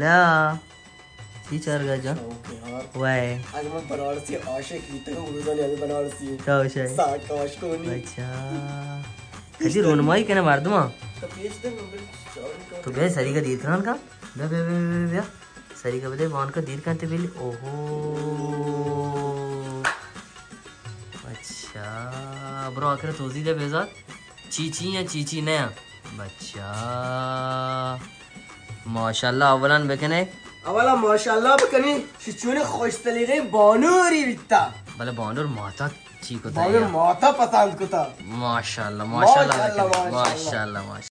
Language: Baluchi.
یا، چی چارگا جان؟ شوق یار۔ وای۔ اگہ من بنارسی عاشق بیتگوں، روزانی ہمے بنارسی۔ تو شے؟ ساک کاش کونی۔ اچھا۔ کدی رونمائی کنے مردماں؟ تو پیش دے، من بل چاوری کن۔ تو بیا سریگا دیر کنان کا۔ بیا، بیا، بیا، بیا، بیا۔ سریگا بدے، بانکا دیر کنتے بلی۔ اوہو۔ اچھا۔ برو آخر توضیح دے بیزار۔ چی چی یا چی چی نہ؟ بچا۔ ماشاءاللہ، اولاً بکنے۔ اولاً ماشاءاللہ بکنی، شچونے خوش سلیقے بانوری بیتا۔ بلے بانور ماتا چی کتا بانور یا؟ ماتا پسند کتا۔ ماشاءاللہ، ماشاءاللہ، ماشاءاللہ، ماشاءاللہ، ماشاءاللہ۔ ماشاءاللہ۔